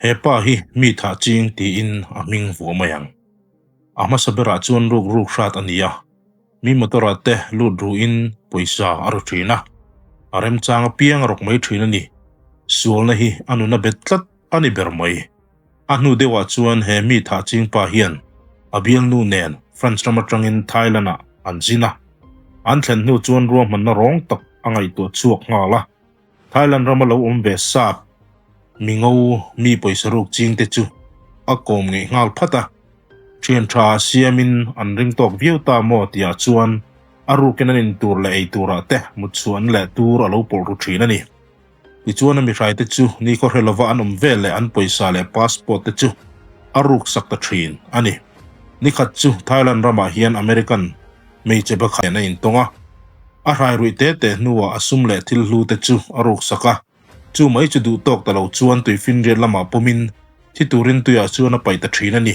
He pa hi mi thah ching tiin a hming vuah mai ang. A hmasa berah chuan ruk ruk hrat a ni a, mi motor ah te lut ruhin pawisa a ru thin a, a remchang apiang a rawk mai thin a ni. Sualna hi a nun a bet tlat a ni ber mai. A hnu deuhah chuan he mi thah ching pa hian a bialnu nen France ram atangin Thailand ah an zin a, an thlen hnu chuan ruahmanna rawng tak a ngaihtuah chhuak nghal a. Thailand rama lo awm ve sap mingo mi pawisa ruk ching te chu a kawm ngeih nghal phat a, thian tha siamin an ring tawk viau ta maw tihah chuan a rukin an in tur leh ei turah te mutchhuahna leh tur a lo pawlh ru thin a ni. Tichuan a mihrai te chu nikhaw hre lova an awm vel leh an pawisa leh passport te chu a ruk sak ta thin a ni. Nikhat chu Thailand ramah hian American hmeichhe pakhat a intawng a, a hrai ruih te te hnuah a sum leh thil hlu te chu a ruk sak a, chu mai chu duh tawk ta lo chuan tuifinriat lamah pawmin thi turin tuiah chuan a paih ta thin a ni.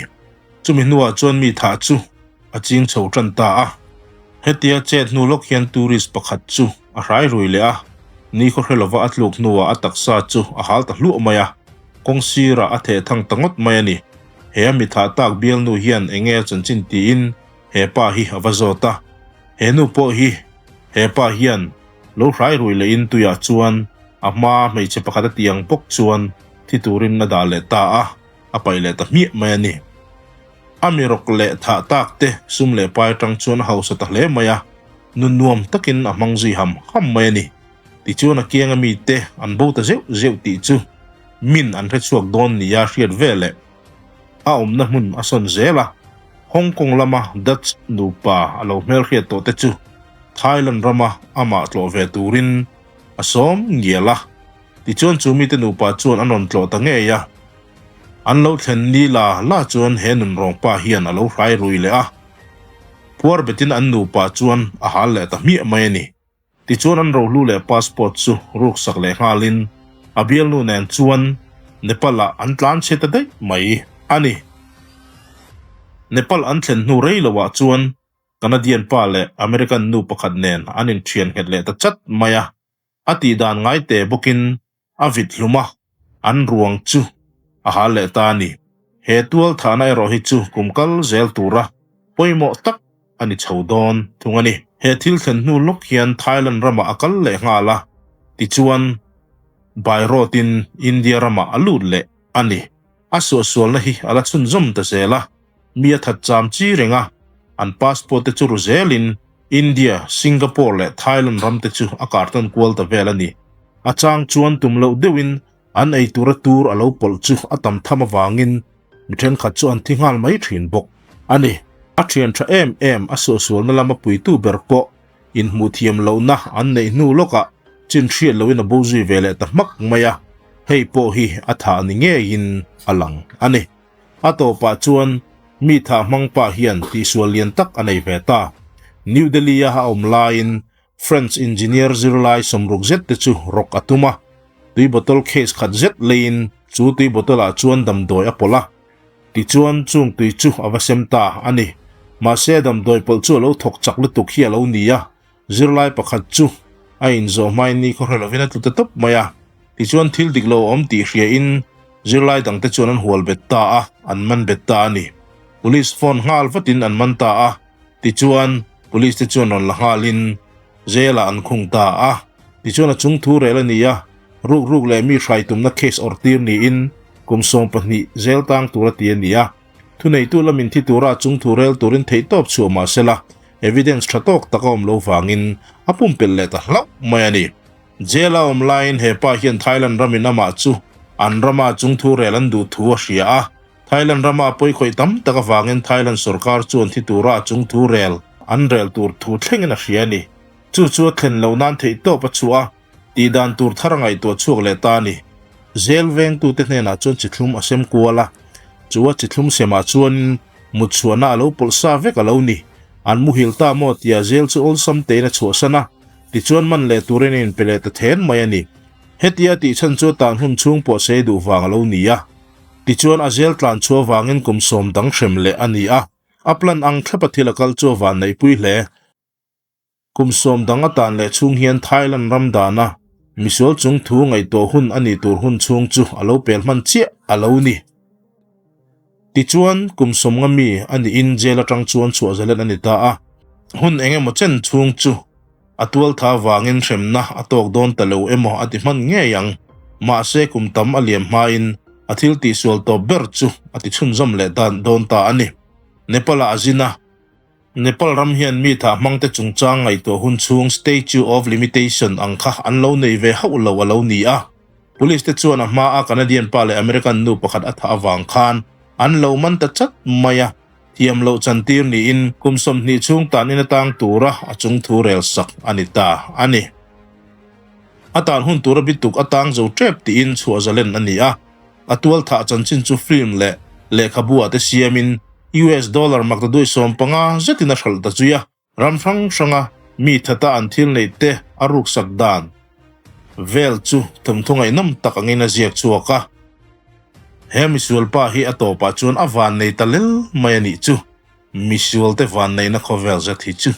Chumi hnuah chuan mi thah chu a ching chho tan ta a. Hetia chet hnu lawk hian tourist pakhat chu a hrai rui leh a, nikhaw hre lova a tluk hnuah a taksa chu a hal ta hluah mai a, kawng sirah a theh thang ta ngawt mai a ni. He a mi thah tak bialnu hian eng nge a chanchin tiin He pa hi a va zawt a, he nu pawh hi he pa hian lo hrai rui leh in tuiah chuan a hma hmeichhe pakhat a tih ang bawk chuan thi turin a dah leh ta a, a paih leh ta hmiah mai a ni. A mi rawk leh thah tak te sum leh pai atang chuan a hausa ta hle mai a, nu nuam takin a hmang zui ham ham mai a ni. Tichuan a kianga mite an bo ta zeuh zeuh tih chu min an hrechhuak dawn nia hriat veleh a awmna hmun a sawn zel a, Hong Kong lama Dutch nupa a lo hmelhriat tawh te chu Thailand rama amah tlawh ve turin a sawm ngial a. Tichuan chu mite nupa chuan an rawn tlawh ta ngei a. An lo thlen ni la la chuan he nunrawng pa hian a lo hrai rui leh a. Phuar betin an nupa chuan a hal leh ta hmiah mai a ni. Tichuan an rohlu leh passport chu ruksak leh nghalin a bialnu nen chuan Nepal ah an tlan chhe ta daih mai a ni. Nepal an thlen hnu rei lo ah chuan Canadian pa leh American nu pakhat nen an inthian nghet leh ta chat mai a, a tih dan ngai te bawkin a vit hlum a, an ruang chu a hal leh ta a ni. He tual thahna erawh hi chu kum kal zel tura pawimawh tak a ni chho dawn thung a ni. He thil thlen hnu lawk hian Thailand ramah a kal leh nghal a, tichuan by road in India ramah a lut leh a ni. A suahsualna hi a la chhunzawm ta zel a, mi a that cham chi reng a, an passport te chu ru zelin India, Singapore leh Thailand ram te chu a kartan kual ta vel a ni. A chang chuan tum loh deuhin an ei tura tur a lo pawlh chu a tam tham avangin mi thenkhat chu an thi nghal mai thin bawk a ni. A thian tha em em a suahsualna lama puitu ber pawh inhmuh thiam lohna an neih hnu lawkah chin hriat lohin a bo zui ve leh ta hmak mai a, hei pawh hi a thah ni ngeiin a lang a ni. A tawpah chuan mi thah hmang pa hian tihsual lian tak a nei ve ta. New Delhi-a a awm laiin French engineer zirlai sawmruk zet te chu rawk a tum a, tui bottle case khat zet leiin chu tui bottle ah chuan damdawi a pawlh a. Tichuan chung tui chu a va sem ta a ni. Mahse damdawi pawlh chu a lo thawk chak lutuk hi a lo ni a, zirlai pakhat chu a inzawh hmain ni khaw hre lovin a tlu ta tawp mai a. Tichuan thil dik lo awm tih hriain zirlai dangte chuan an hual bet ta a, an man bet ta a ni. Police phone nghal vatin an man ta a, tichuan police te chuan rawn la nghalin jail ah an khung ta a. Tichuan a chung thu rel a ni a, ruk ruk leh mi hrai tumna case awrh tir niin kum 12 jail tang tur a ti a ni a. Thuneitu lamin thi tura a chung thu rel turin theihtawp chhuah mah sela, evidence tha tawk tak a awm lo vangin a pumpelh leh ta hlauh mai a ni. Jail a awm laiin he pa hian Thailand ramin amah chu an rama chungthu rel an duh thu a hria a. Thailand rama a pawikhawih tam tak avangin Thailand sorkar chuan thi tura a chungthu rel an rel tur thu thlengin a hria a ni. Chu chu a thlen loh nan theihtawp a chhuah a, tihdan tur thar a ngaihtuah chhuak leh ta a ni. Jail vengtute hnenah chuan chithlum a sem kual a, chu a chithlum semah chuanin mutchhuahna a lo pawlh sa vek a lo ni. An muhil ta maw tia jail chu awlsam tein a chhuahsan a. Tichuan man leh turin a inpe leh ta then mai a ni. Hetia tih chhan chu tan hun chhung pawh sei duh vang a lo ni a. Tichuan a zel tlan chhuah vangin kum sawm dang hrem leh a ni a. A plan ang thlap a thil a kal chu a van neihpui hle. Kum sawm dang a tan leh chhung hian Thailand ram dana misual chung thu ngaihtuah hun a nih tur hun chhung chu a lo pel hman chiah a lo ni. Tichuan, kum 50 mi a niin jail atang chuan chhuah zalen a ni ta a. Hun eng emaw chen chhung chu a tualtha vangin hremna a tawk dawn ta lo emaw a ti hman ngei ang. Mahse, kum tam a liam hmain a thil tihsual tawp ber chu a ti chhunzawm leh dan dawn ta a ni. Nepal-ah a zin a. Nepal ram hian mi thah hmangte chungchang ngaihtuah hun chhung Statue of Limitation ang kha an lo nei ve hauh lo a lo ni a. Police te chuan a hmaa Canadian pa leh American nu pakhat a thah avang khan an lo man ta chat mai a, thiam loh chantir niin kum 20 chhung tan in atang tura a chung thu rel sak a ni ta a ni. A tan hun tura bituk atang zo tep tiin chhuah zalen a ni a. A tual thah chanchin chu film leh lehkhabu ah te siamin US dollar maktaduai 15 zetin a hralh ta zui a. Ram hrang hranga mi thata an thil neih te a ruksak dan vel chu thawmthu ngaihnawm tak angin a ziak chhuak a. He misualpa hi a tawpah chuan a vannei ta lel mai a nih chu. Misualte vanneihna khawvel zet hi chu.